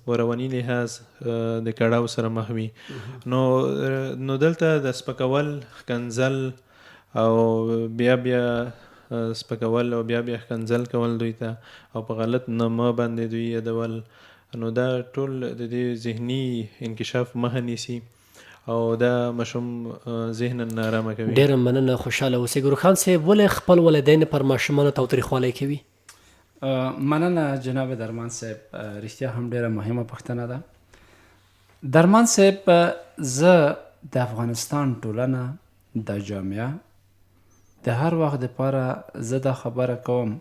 په رواني لحاظ د کړاو سره مخ وي. نو دلته د سپکول، ښکنځل او بیا بیا سپکول او بیا بیا ښکنځل کول دوی ته، او په غلط نامه باندې دوی یادول، نو دا ټول د دې ذهني انکشاف مخه نیسي او دا ماشوم ذهناً ناارامه کوي. ډېره مننه، خوشحاله اوسئ. ګلخان صاحب، ولې خپل والدین پر ماشومانو تاوتریخوالی کوي؟ مننه جناب درمان صاحب، رښتیا هم ډېره مهمه پوښتنه ده. درمان صاحب، زه د افغانستان ټولنه، د جامعه د هر وخت دپاره زه دا خبره کوم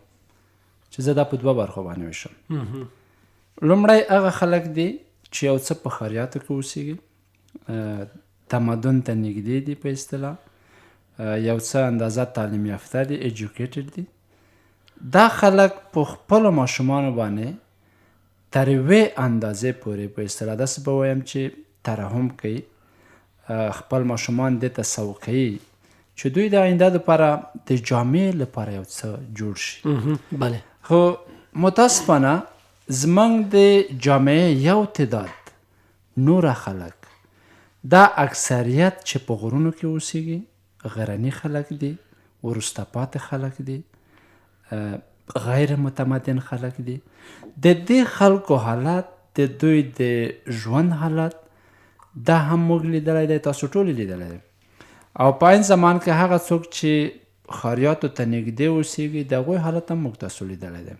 چې زه دا په دوه برخو باندې ویشم. لومړی هغه خلک دي چې یو څه په ښاریاتو کې اوسېږي، تمدن ته نږدې دي په اصطلاح، یو څه اندازه تعلیم یافته دي، ایجوکیټډ دي. دا خلک په خپلو ماشومانو باندې تر یوې اندازې پورې په اصطلاح داسې به ووایم چې ترحم کوي، خپل ماشومان دې ته سوق کوي چې دوی د آینده لپاره د جامعې لپاره یو څه جوړ شي. بله. خو متاسفانه زموږ د جامعې یو تعداد نوره خلک، دا اکثریت چې په غرونو کې اوسېږي، غرني خلک دي، وروسته پاتې خلک دي، غیر متمدن خلک دي. د دې خلکو حالت، د دوی د ژوند حالت، دا هم موږ لیدلی دی، تاسو ټول لیدلی دی. او په عین زمان کې هغه څوک چې ښاریاتو ته نږدې اوسېږي، د هغوی حالت هم موږ تاسو لیدلی دی.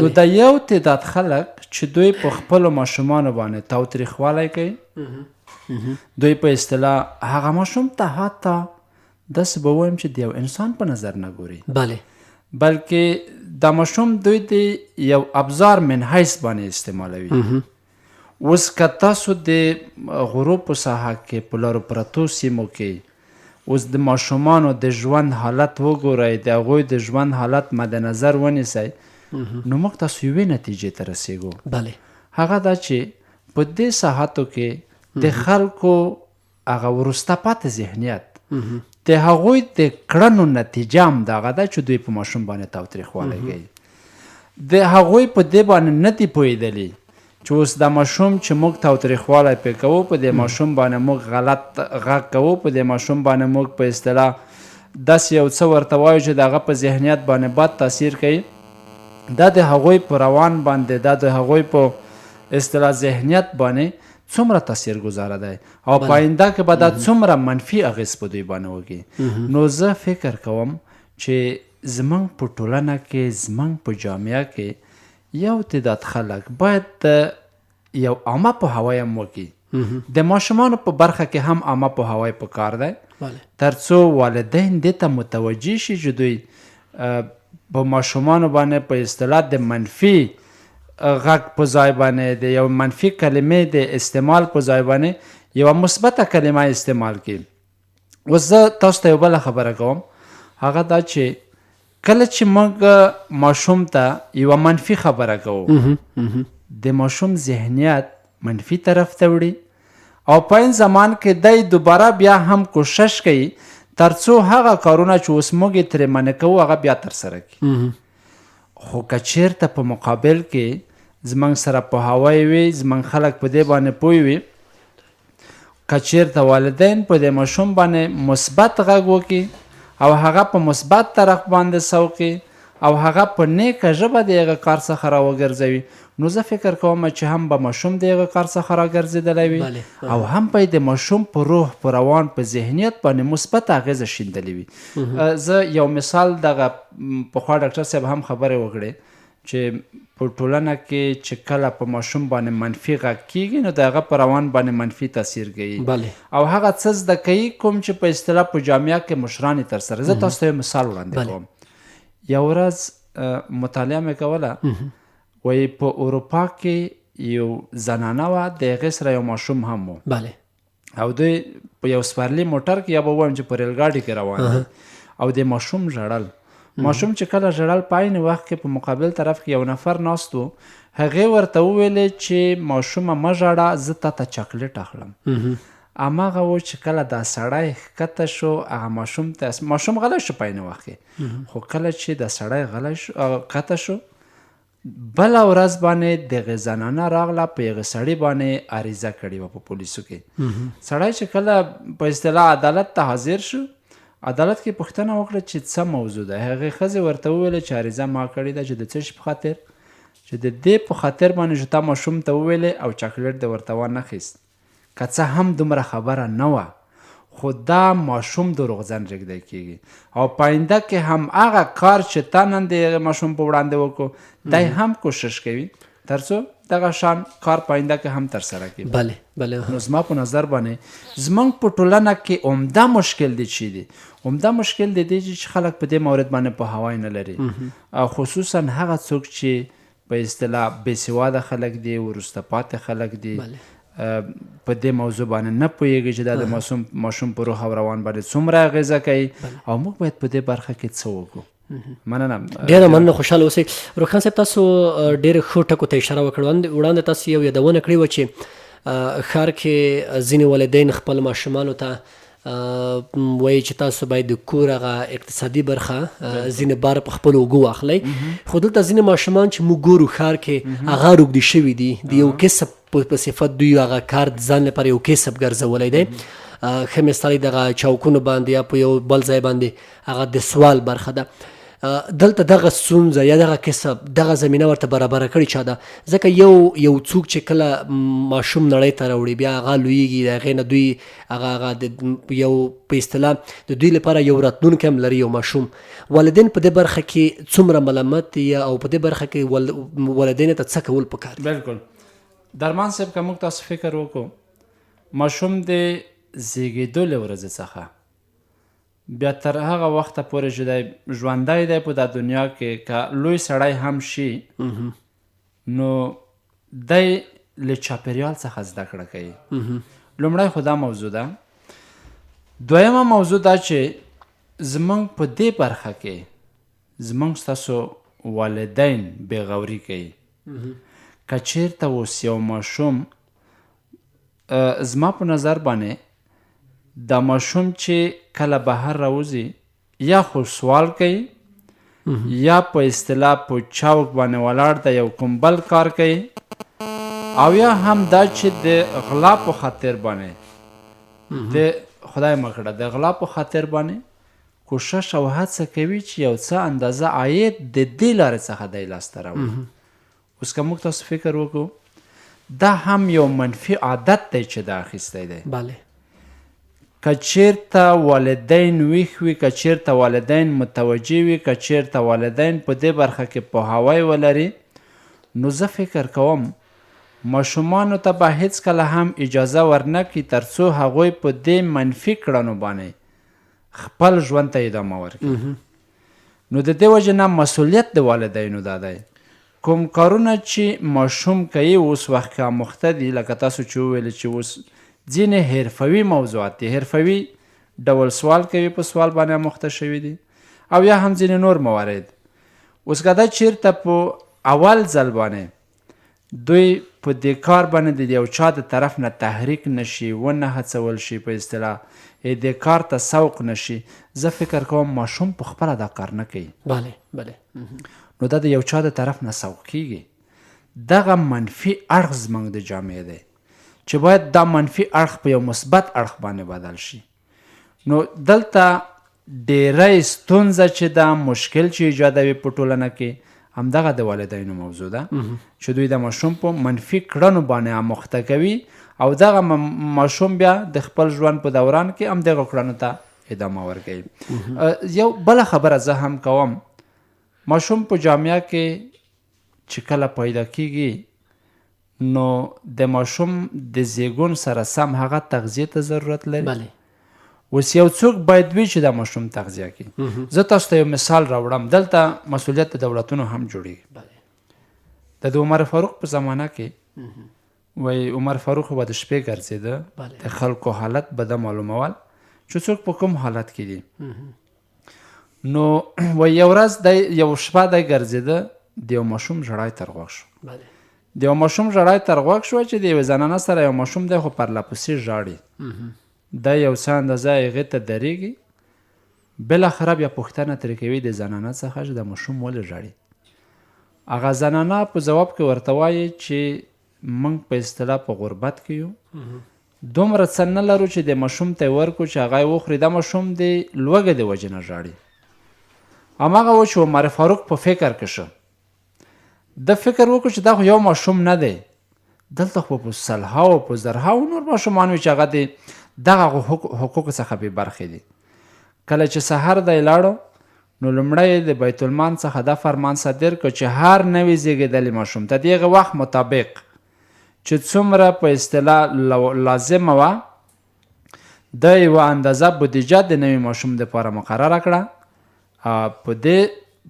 نو دا یو تعداد خلک چې دوی په خپلو ماشومانو باندې تاوتریخوالی کوي، دوی په اصطلاح هغه ماشوم ته حتی داسې به ووایم چې د یو انسان په نظر نه ګوري، بله، بلکې دا ماشوم دوی د یو ابزار من حیث باندې استعمالوي. اوس که تاسو د غرو په ساحه کې، په لارو پرتو سیمو کې اوس د ماشومانو د ژوند حالت وګورئ، د هغوی د ژوند حالت مد نظر ونیسئ، نو موږ تاسو یوې نتیجې ته رسیږو. بله، هغه دا چې په دې ساحاتو کې د خلکو هغه وروسته پاتې ذهنیت، د هغوی د کړنو نتیجه هم دغه ده چې دوی په ماشوم باندې تاوتریخوالی کوي. د هغوی په دې باندې نه دي پوهېدلي چې اوس دا ماشوم چې موږ تاوتریخوالی پرې کوو، په دې ماشوم باندې موږ غلط غږ کوو، په دې ماشوم باندې موږ په اصطلاح داسې یو څه ورته وایو چې د هغه په ذهنیت باندې بد تاثیر کوي، دا د هغوی په روان باندې، دا د هغوی په اصطلاح ذهنیت باندې څومره تاثیر ګزاره دی او په آینده کې به دا څومره منفي اغېز په دوی باندې وکړي. نو زه فکر کوم چې زمونږ په ټولنه کې، زمونږ په جامعه کې یو تعداد خلک باید یو عامه پوهاوی هم وکړي. د ماشومانو په برخه کې هم عامه پوهاوی پکار دی، ترڅو والدین دې ته متوجه شي چې دوی په ماشومانو باندې په اصطلاح د منفي غږ په ځای باندې، د یو منفي کلمې د استعمال په ځای باندې یوه مثبته کلمه استعمال کړي. اوس زه تاسو ته یو بله خبره کوم، هغه دا چې کله چې موږ ماشوم ته یوه منفي خبره کوو، د ماشوم ذهنیت منفي طرف ته وړي او په عین زمان کې دی دوباره بیا هم کوشش کوي ترڅو هغه کارونه چې اوس موږ یې ترې منع کوو هغه بیا ترسره کړي. خو که چیرته په مقابل کې زموږ سره پوهاوی وي، زموږ خلک په دې باندې پوه وي، که چیرته والدین په دې ماشوم باندې مثبت غږ وکړي او هغه په مثبت طرف باندې سوق کړي او هغه په نیکه ژبه د هغه کار څخه راوګرځوي، نو زه فکر کوم چې هم به ماشوم د هغه کار څخه راګرځېدلی وي او هم به د ماشوم په روح، په روان، په ذهنیت باندې مثبته اغېزه شیندلې وي. زه یو مثال دغه پخوا ډاکټر صاحب هم خبرې وکړې چې په ټولنه کې چې کله په ماشوم باندې منفي غږ کیږي نو د هغه په روان باندې منفي تاثیر کوي او هغه څه زده کوي کوم چې په اصطلاح په جامعه کې مشران یې ترسره. زه تاسو ته یو مثال وړاندې کوم. یو ورځ مطالعه مې کوله، وایي په اروپا کې یو زنانه وه، د هغې سره یو ماشوم هم و، او دوی په یو سپرلي موټر کې یا به ووایم چې په ریل ګاډي کې روان دي او د ماشوم ژړل. ماشوم چې کله ژړل په عین وخت کې په مقابل طرف کې یو نفر ناست و، هغې ورته وویلې چې ماشومه مه ژاړه، زه تا ته چاکلیټ اخلم. هماغه و چې کله دا سړی ښکته شو هغه ماشوم ته، ماشوم غلی شو په عین وخت کې، خو کله چې دا سړی غلی شو ښکته شو، بله ورځ باندې دغې زنانه راغله په هغه سړي باندې عریضه کړې وه په پولیسو کې. سړی چې کله په اصطلاح عدالت ته حاضر شو، عدالت کې پوښتنه وکړه چې څه موضوع ده. هغې ښځې ورته وویله چې عریضه ما کړې ده چې د څه شي په خاطر، چې د دې په خاطر باندې چې تا ماشوم ته وویلې او چاکلیټ دې ورته وانخیست، که څه هم دومره خبره نه وه، خو دا ماشوم دروغجن رېږدی کېږي او په آینده کې هم هغه کار چې تا نن د هغې ماشوم په وړاندې وکړو، دی هم کوشش کوي ترڅو دغه شان کار په آینده کې هم ترسره کړي. بله بله. نو زما په نظر باندې زمونږ په ټولنه کې عمده مشکل دی چې دی، عمده مشکل دی دی چې خلک په دې مورد باندې پوهاوی نه لري، او خصوصا هغه څوک چې په اصطلاح بې سواده خلک دي، وروسته پاتې خلک دي، په دې موضوع باندې نه پوهېږي چې دا د ماشوم په روح او روان باندې څومره اغېزه کوي او موږ باید په دې برخه کې څه وکړو. مننه، ډېره مننه، خوشحاله اوسئ. روښان صاحب، تاسو ډېر ښو ټکو ته اشاره وکړه. وړاندې تاسو یو یادونه کړې وه چې ښار کې ځینې والدین خپل ماشومانو ته وایي چې تاسو باید د کور هغه اقتصادي برخه ځینې بار په خپلو اوږو واخلئ، خو دلته ځینې ماشومان چې موږ ګورو ښار کې هغه روږدي شوي دي، د یو کسب په صفت دوی هغه کار د ځان لپاره یو کسب ګرځولی دی. ښه مثال یې دغه چوکونو باندې یا په یو بل ځای باندې هغه د سوال برخه ده. دلته دغه ستونزه یا دغه کسب دغه زمینه ورته برابره کړې چا ده؟ ځکه یو یو څوک چې کله ماشوم نړۍ ته راوړي بیا هغه لویږي، د هغې نه دوی هغه هغه د یو په اصطلاح د دوی لپاره یو راتلونکی هم لري یو ماشوم. والدین په دې برخه کې څومره ملامت دي او په دې برخه کې والدینو ته څه کول پکار دي؟ بالکل درمان صاحب، که موږ تاسو فکر وکړو ماشوم د زیږیدو له ورځې څخه بیا تر هغه وخته پورې چې دی ژوندی دی په دا دنیا کې، که لوی سړی هم شي نو دی له چاپیریال څخه زده کړه کوي. لومړی خو دا موضوع ده. دویمه موضوع دا چې زمونږ په دې برخه کې زمونږ ستاسو والدین بېغوري کوي. که چیرته اوس یو ماشوم، زما په نظر باندې دا ماشوم چې کله بهر راوځي یا خو سوال کوي یا په اصطلاح په چوک باندې ولاړ دی یو کوم بل کار کوي، او یا هم دا چې د غلا په خاطر باندې، د خدای مه کړه د غلا په خاطر باندې کوشش او هڅه کوي چې یو څه اندازه عاید د دې لارې څخه دی لاسته راوړي. اوس که موږ تاسو فکر وکړو دا هم یو منفي عادت دی چې دا اخیستی دی. بله. که چیرته والدین ویښ وي، که چیرته والدین متوجه وي، که چیرته والدین په دې برخه کې پوهاوی ولري، نو زه فکر کوم ماشومانو ته به هیڅکله هم اجازه ورنه کړي ترڅو هغوی په دې منفي کړنو باندې خپل ژوند ته ادامه ورکړي. نو د دې وجې نه مسؤلیت د والدینو دا دی، کوم کارونه چې ماشوم کوي اوس وخت کې اموخته دي، لکه تاسو چې وویل چې اوس ځینې حرفوي موضوعات دي، حرفوي ډول سوال کوي، په سوال باندې اموخته شوي دي، او یا هم ځینې نور موارد. اوس که دا چیرته په اول ځل باندې دوی په دې کار باندې د یو چا د طرف نه تحریک نشي، ونه هڅول شي، په اصطلاح دې کار ته سوق نشي، زه فکر کوم ماشوم په خپله دا کار نه کوي. بله بله. نو دا د یو چا د طرف نه سوق کیږي. دغه منفي اړخ زموږ د جامعې دی چې باید دا منفي اړخ په یو مثبت اړخ باندې بدل شي. نو دلته ډیری ستونزه چې دا مشکل چې ایجادوي په ټولنه کې همدغه د والدینو موضوع ده چې دوی د ماشوم په منفي کړنو باندې اموخته کوي، او دغه ماشوم بیا د خپل ژوند په دوران کې همدغه کړنو ته ادامه ورکوي. یو بله خبره زه هم کوم، ماشوم په جامعه کې چې کله پیدا کیږي نو د ماشوم د زیږون سره سم هغه تغذیې ته ضرورت لري. بله. اوس یو څوک باید وي چې دا ماشوم تغذیه کړي. زه تاسو ته یو مثال راوړم، دلته مسؤلیت د دولتونو هم جوړیږي. د عمر فاروق په زمانه کې وای عمر فاروق به د شپې ګرځېده، د خلکو حالت به ده معلومول چې څوک په کوم حالت کې دي. نو وای یو ورځ دی یو شپه دی ګرځېده، د یو ماشوم ژړا یې تر غوږ شو. د یو ماشوم ژړا یې تر غوږ شوه چې د یوې زنانه سره یو ماشوم دی خو پرله پسې ژاړي. دا یو څه اندازه هغې ته درېږي، بالاخره بیا پوښتنه ترې کوي د زنانه څخه چې دا ماشوم ولې ژاړي. هغه زنانه په ځواب کې ورته وایي چې موږ په اصطلاح په غربت کې یو، دومره څه نه لرو چې د ماشوم ته یې ورکړو چې هغه یې وخوري، دا ماشوم د لوږې د وجې نه ژاړي. هماغه و چې عمر فاروق په فکر کې شو، ده فکر وکړ چې دا خو یو ماشوم نه دی، دلته خو په سلهاو په زرهاو نور ماشومان وي چې هغه د دغه حقوقو څخه بې برخې دي. کله چې سهار دی لاړو نو لومړی یې د بیت المال څخه دا فرمان صادر کړ چې هر نوي زیږېدلي ماشوم ته د هغه وخت مطابق چې څومره په اصطلاح لازمه وه د یوه اندازه بودیجه د نوي ماشوم دپاره مقرره کړه،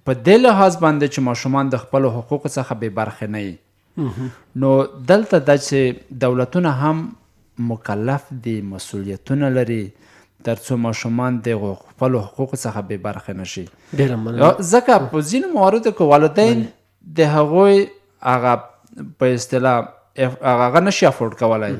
په دې لحاظ باندې چې ماشومان د خپلو حقوقو څخه بې برخې نه وي. نو دلته دا چې دولتونه هم مکلف دي، مسؤلیتونه لري ترڅو ماشومان د خپلو حقوقو څخه بې برخې نه شي. ډېره مننه. ځکه په ځینو مواردو کې والدین د هغوی هغه په اصطلاح هغه نشي افورډ کولای،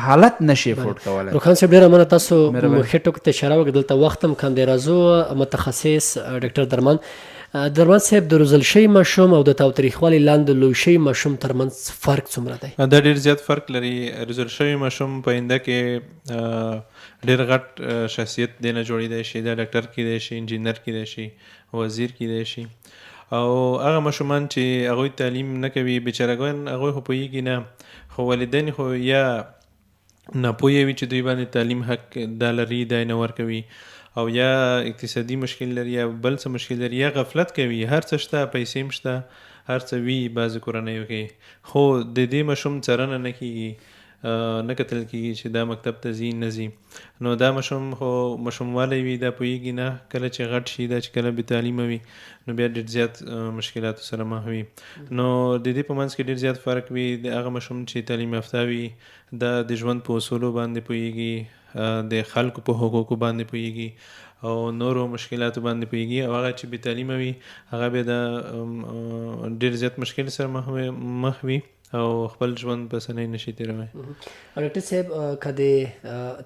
حالت نشي افورډ کولای. روښان صاحب ډېره مننه، تاسو ښه ټکو ته اشاره وکړه. دلته وخت هم کم دی، راځو متخصص ډاکټر درمان. درمان صاحب، د روزل شوي ماشوم او د تاوتریخوالي لاندې لوی شوي ماشوم ترمنځ فرق څومره دی؟ دا ډېر زیات فرق لري. روزل شوي ماشوم په آینده کې ډېر غټ شخصیت دی نه جوړېدای شي، دا ډاکټر کېدای شي، انجینر کېدای شي، وزیر کېدای شي. او هغه ماشومان چې هغوی تعلیم نه کوي، بیچارهګان هغوی خو پوهېږي نه، خو والدین خو یا ناپوهه وي چې دوی باندې تعلیم حق دا لري دا یې نه ورکوي، او یا اقتصادي مشکل لري یا بل څه مشکل لري یا غفلت کوي. هر څه شته، پیسې هم شته، هر څه وي بعضې کورنیو کې، خو د دې ماشوم څارنه نه کېږي. نه کتل کیږي چې دا مکتب ته ځي نه ځي. نو دا ماشوم خو ماشوموالی وي، دا پوهیږي نه، کله چې غټ شي، دا چې کله بې تعلیمه وي نو بیا ډېر زیات مشکلاتو سره مخ وي. نو د دې په منځ کې ډېر زیات فرق وي. د هغه ماشوم چې تعلیم یافته وي دا د ژوند په اصولو باندې پوهیږي، د خلکو په حقوقو باندې پوهیږي او نورو مشکلاتو باندې پوهیږي، او هغه چې بې تعلیمه وي هغه بیا د ډېر زیات مشکل سره مخ وي او خپل ژوند په اسانۍ نشي تېروی. ډاکټر صاحب، که د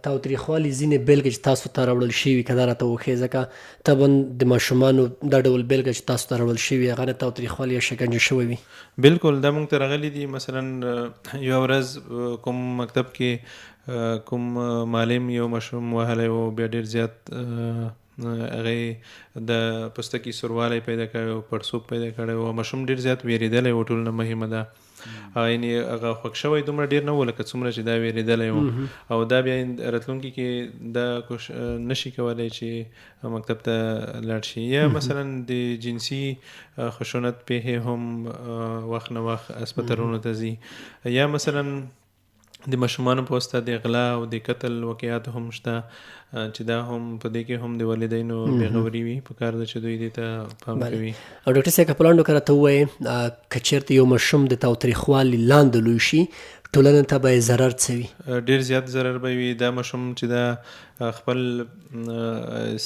تاوتریخوالي ځینې بېلګې چې تاسو ته راوړل شوي که دا راته وښیې، ځکه طبعا د ماشومانو دا ډول بېلګه چې تاسو ته راوړل شوي هغه نه تاوتریخوالی یا شکنجه شوی وي؟ بلکل، دا موږ ته راغلي دي. مثلا یوه ورځ کوم مکتب کې کوم معلم یو ماشوم وهلی و، بیا ډېر زیات هغې د پوستکي سوروالی پیدا کړی و، پړسوب پیدا کړی و، ماشوم ډېر زیات وېرېدلی و. ټول نه مهمه ده یعنی هغه خوښ شوی دومره ډېر نه و لکه څومره چې دا وېرېدلی و، او دا بیا راتلونکي کې دا نشي کولی چې مکتب ته لاړ شي. یا مثلا د جنسي خشونت پېښې هم وخت نه وخت هسپتالونو ته ځي، یا مثلا د ماشومانو په واسطه د غلا او د قتل واقعات هم شته چې دا هم په دې کې هم د والدینو بېغوري وي، په کار ده چې دوی دې ته پام کوي. او ډاکټر صاحب، که په لنډو کې راته ووایې که چېرته یو ماشوم د تاوتریخوالي لاندې لوی شي ټولنې ته به یې ضرر څه وي؟ ډېر زیات ضرر به وي. دا ماشوم چې دا خپل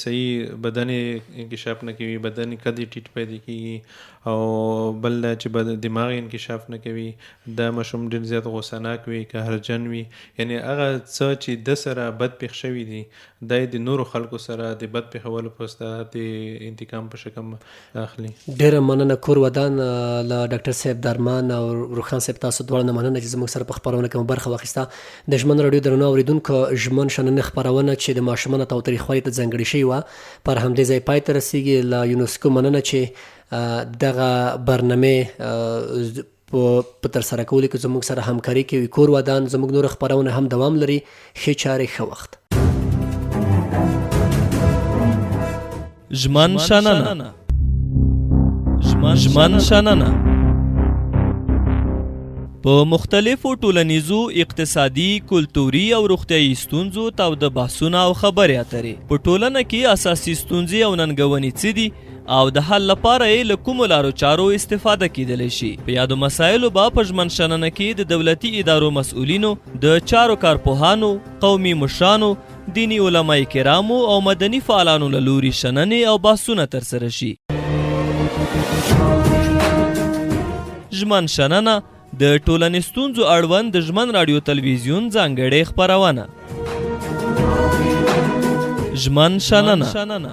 صحیح بدن یې انکشاف نه کوي، بدن قد یې ټیټ پیدا کېږي، او بل دا چې دماغ یې انکشاف نه کوي، دا ماشوم ډېر زیات غوسه ناک وي، قهرجن وي، یعنی هغه څه چې ده سره بد پېښ شوي دي دا یې د نورو خلکو سره د بد پېښولو په واسطه د انتقام په شکل اخلي. ډېره مننه، کور ودان له ډاکټر صاحب درمان او روښان صاحب، تاسو دواړو نه مننه چې زموږ سره په خپرونه کې مو برخه واخیسته. د ژمن راډیو درنو اورېدونکو، ژمن شننې خپرونه چې د ماشومانو تاوتریخوالي ته ځانګړې شوې وه پر همدې ځای پای ته رسېږي. له یونسکو مننه چې دغه برنامې په ترسره کولو کې زموږ سره همکاري کوي. کور ودان، زموږ نوره خپرونه هم دوام لري. ښې چارې، ښه وخت. ژمن شننه، ژمن شننه په مختلفو ټولنیزو، اقتصادي، کلتوري او روغتیايي ستونزو تاوده بحثونه او خبرې اترې. په ټولنه کې اساسي ستونزې او ننګونې څه دي او د حل لپاره یې له کومو لارو چارو استفاده کیدلی شي؟ په یادو مسایلو به په ژمن شننه کې د دولتي ادارو مسؤلینو، د چارو کارپوهانو، قومي مشرانو، دیني علماء کرامو او مدني فعالانو له لوري شننې او بحثونه ترسره شي. ژمن شننه د ټولنې ستونزو اړوند د ژمن راډیو تلویزیون ځانګړې خپرونه. ژمن شننه.